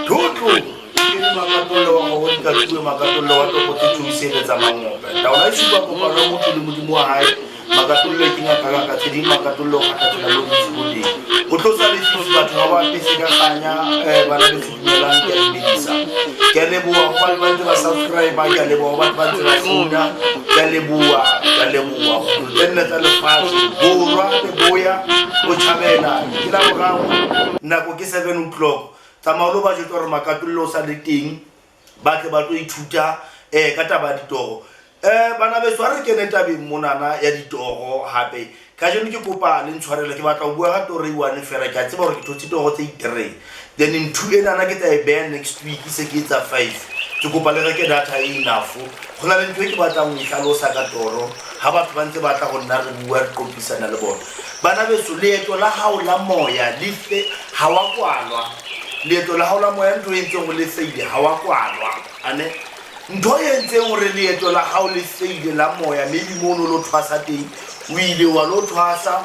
Thotlo ke le makatollo wa kgogo di ka tue makatollo wa topo tse thuiseletsa mangope taola e supa kopano ya motho le modimo wa hae makatollo e kenya phakaka tse ding makatollo o kgatha tsela mo dintsi ko teng o tlosa lefifi batho ba ba apese ka kganya um bana le dumelang ke a dumedisa ke a leboa go batho ba ntse ba subscribe ke a leboa go batho ba ntse ba founa ke a leboa ke a leboa tse nne tsa lefatshe borwa leboya botšhabela ke la boraro nako ke 7 o'clock tsamao lo ba jwetsa gore makatollo o sa le teng ba tle ba tlo ithuta ka taba ya ditoro. Bana beso, ha re kene tabeng monana ya ditoro hape. Kajeno ke kopa le ntshwarele, ke batla ho bua ka toro e one fela. Ke a tseba hore ke thotse toro tse three. Then ntho enana ke tla e beha next week se ke etsa five. Ke kopa le reke data e enough. Ho na le ntho e ke batlang ho e hlalosa ka toro ha batho ba ntse ba tla ho nna re bua re qoqisana le bona. Bana beso, leeto la hao la moya le fe ha wa kwalwa. Leeto la hao la moya ntho e entseng hore le feile ha wa kwalwa. Ane ntho e entseng hore leeto la hao le feile la moya maybe mo o no lo thwasa teng o ile wa lo thwasa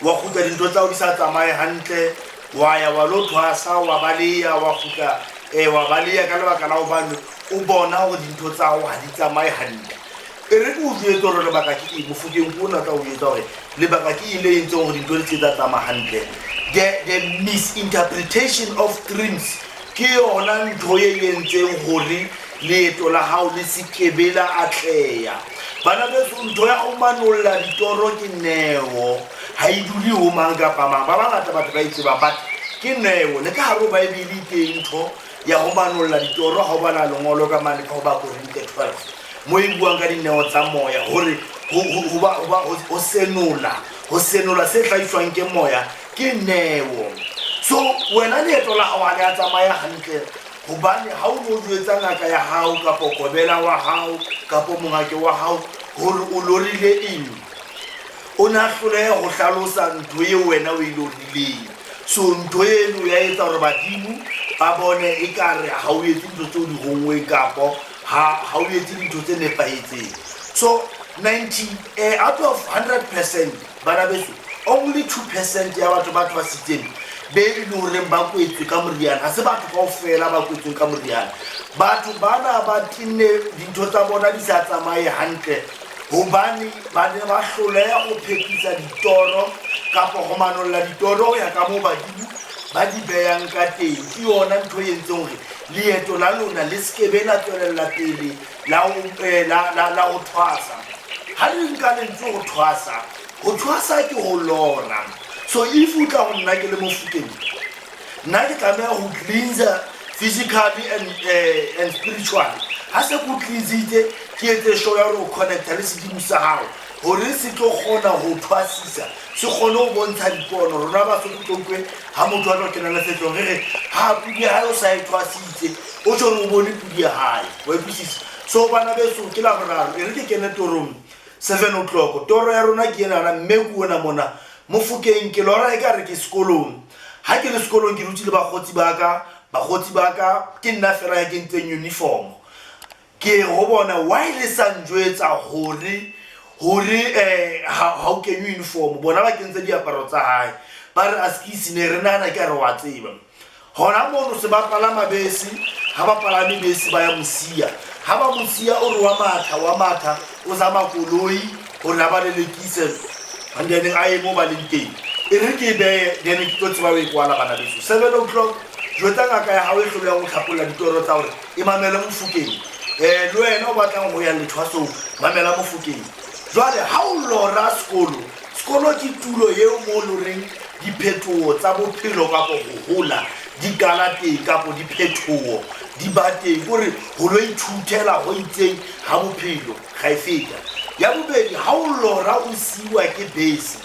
wa kgutla dintho tsa hao di sa tsamaye hantle wa ya wa lo thwasa wa baleya wa kgutla wa baleya ka lebaka la hobane o bona hore dintho tsa hao ha di tsamaye hantle. E re ke o jwetse hore lebaka ke eng mofokeng ke ona tla o jwetsa hore lebaka ke eng le entseng hore dintho di se tsa tsamaya hantle. The misinterpretation of dreams ke yona ntho e entseng hore leeto la hao le se kebe la atleha. Bana beso ntho ya ho manolla ditoro ke neo ha e dule ho mang kapa mang. Ba bangata batho ba e tsebang but ke neo le ka hare ho Bible e teng ntho ya ho manolla ditoro ha o bala lengolo ka mane ka ho Bakorinthe 12 mo e buang ka dineo tsa moya hore ho senola ho senola se hlahiswang ke moya ke neo. So wena leeto la hao ha le a tsamaya hantle hobane ha o no jwetsa ngaka ya hao kapo kobela wa hao kapo mongake wa hao hore o lorile eng, o ne a hloleha ho hlalosa ntho eo wena o e lorileng. So ntho eno ya etsa hore badimo ba bone ekare ha o etse ntho tseo di rongweng kapo ha o etse dintho tse nepahetseng. So 90 out of 100% bana beso only 2% ya batho ba thwasitseng be e le horeng ba kwetswe ka moriana. Ha se batho kaofela ba kwetsweng ka moriana. Batho bana ba tenne dintho tsa bona di sa tsamaye hantle hobane ba ne ba hloleha ho phethisa ditoro kapo ho manolla ditoro ho ya ka moo badimo ba di behang ka teng. Ke yona ntho e entseng hore leeto la lona le sekebe la tswelella pele la ho thwasa. Ha re nka lentswe ho thwasa, ho thwasa ke ho lora. So if o tla ho nna ke le Mofokeng, nna ke tlameha ho cleanse physically and spiritually. Ha se ke o cleansitse, ke etse sure ya hore o connecta le sedimo sa hao hore se tlo kgona ho thwasisa, se kgone ho bontsha dipono. Rona Basotho tlo utlwe ha motho a tlo kena lefetlong re re ha pudi ya hae o sa e thwasitse, o tjho hore o bone pudi ya hae. Wa utlwisisa? So bana beso ke Laboraro e re ke kene torong 7 o'clock. Toro ya rona ke enana mme ke ona mona Mofokeng ke lora ekare ke sekolong. Ha ke le sekolong ke dutse le bakgotsi ba ka, bakgotsi ba ka ke nna fela ya kentseng uniform. Ke ho bona why le sa njwetsa hore ha o kenywe uniform bona ba kentse diaparo tsa hae. Ba re askies ne re nahana ke a re wa tseba. Hona mono se ba palama bese, ha ba palame bese ba ya Mosia. Ha ba Mosia o re wa matha wa matha o zama koloi hore a ba lelekise and then a ye mo ba leng teng. E re ke e behe then ke tlo tseba ho e kwala bana beso. 7 o'clock jwetsa ngaka ya hao e hlolehang ho tlhapolla ditoro tsa hore e mamele Mofokeng. Le wena o batlang ho ya lethwasong mamela Mofokeng. Jwale ha o lora sekolo, sekolo ke tulo eo mo loreng diphetoho tsa bophelo kapo ho hola di qala teng kapo diphetoho di ba teng kore ho lo ithuthela ho itseng ha bophelo ga e feta. Ya bobedi, ha o lora o siwa ke bese,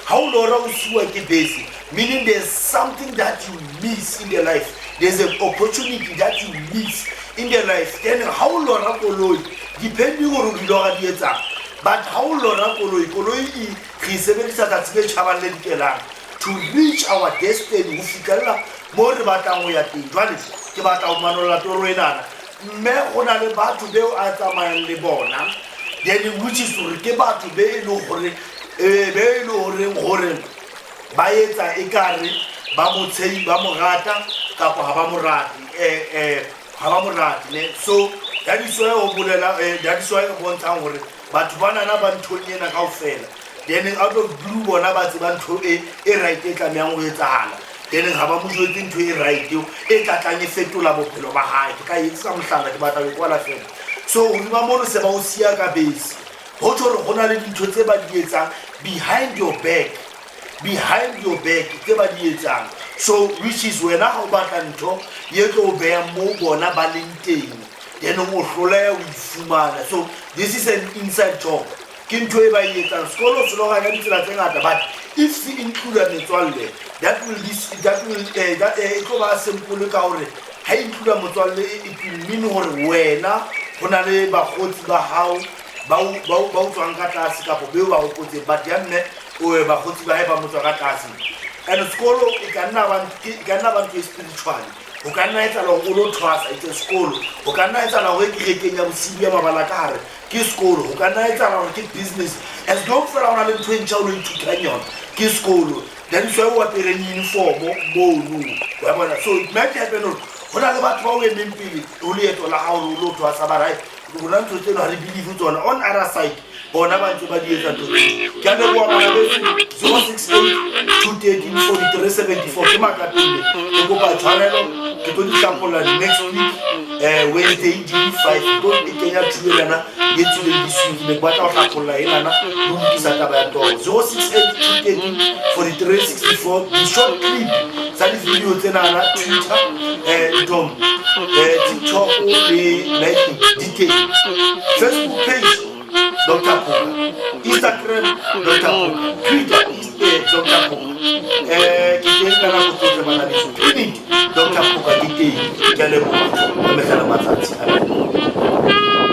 ha o lora o siwa ke bese. Meaning there's something that you miss in the life. There's an opportunity that you miss in the life. Then ha o lora koloi, depending gore o di lora di etsang, but ha o lora koloi, koloi e re e sebedisa tsatsi le tjhabang le dikelang to reach our destiny, ho fihlella mo re batlang ho ya teng. Jwale ke batla ho manolla toro enana, mme go na le batho beo a tsamayang le bona, then which is gore ke batho be e leng gore be e le horeng gore ba etsa ekare ba mo tshehi, ba mo rata kapa ha ba mo rate, ha ba mo rate ne. So that is why o bolela, that is why o bontshang hore batho banana ba nthong ena kaofela, then out of blue bona ba tseba ntho e e right e tlamehang ho etsahala, then ha ba mo jwetse ntho e right eo e tla tlang e fetola bophelo ba hae. Ke tla etsetsa mohlala, ke batla ho e kwala fela. So hodima mono se ba o siya ka base, ho tjho hore ho na le dintho tse ba di etsang behind your back, behind your back tse ba di etsang. So which is wena ha o batla ntho ye tlo o behang moo bona ba leng teng, then o hloleha ho e fumana. So this is an inside job, ke ntho e ba e etsang. Sekolo se loga ka ditsela tse ngata, but if se include metswalle, that will be, that will that e tlo ba simple ka hore ha include motswalle, it will mean hore wena ho na le bakgotsi ba hao ba o tswang ka tlase kapa beo ba hopotseng, but ya mme o bakgotsi ba hae ba mo tswa ka tlase. And sekolo e ka nna ba e ka nna ba ntho e spiritual, ho ka nna etsahala hore o lo thwasa, it's a sekolo. Ho ka nna etsahala hore kerekeng ya bosibu ya mabala ka hare ke sekolo. Ho ka nna etsahala hore ke business, as long fela ho na le ntho e ntjha o lo ithutang yona, ke sekolo. That is why o apereng uniform mono, wa bona. So it might happen hore ho na le batho ba o emeng pele ho leeto la hao hore o lo thwasa, ba right, rona ntho tseno ha re believe tsona. On other side bona ba ntse ba di etsa ntho tseo. Ke a leboha bana beso. 068 213 43 74 ke Makapele. Ke kopa tshwanelo, ke tlo di hlapolla next week, Wednesday di di 5 ke tlo e kenya two enana e tswileng this week. Ne ke batla ho hlapolla enana le ho lokisa taba ya toro. 068 213 43 64, di-short clip tsa di-video tsenana, Twitter, nthong, TikTok le Lightning di teng, Facebook page Dr Phoka, Instagram Dr Phoka, Twitter Dr Phoka. Ke teng ka nako tsohle bana beso. Clinic Dr Phoka ke teng. Ke a leboha ka mehla le matsatsi. Amen.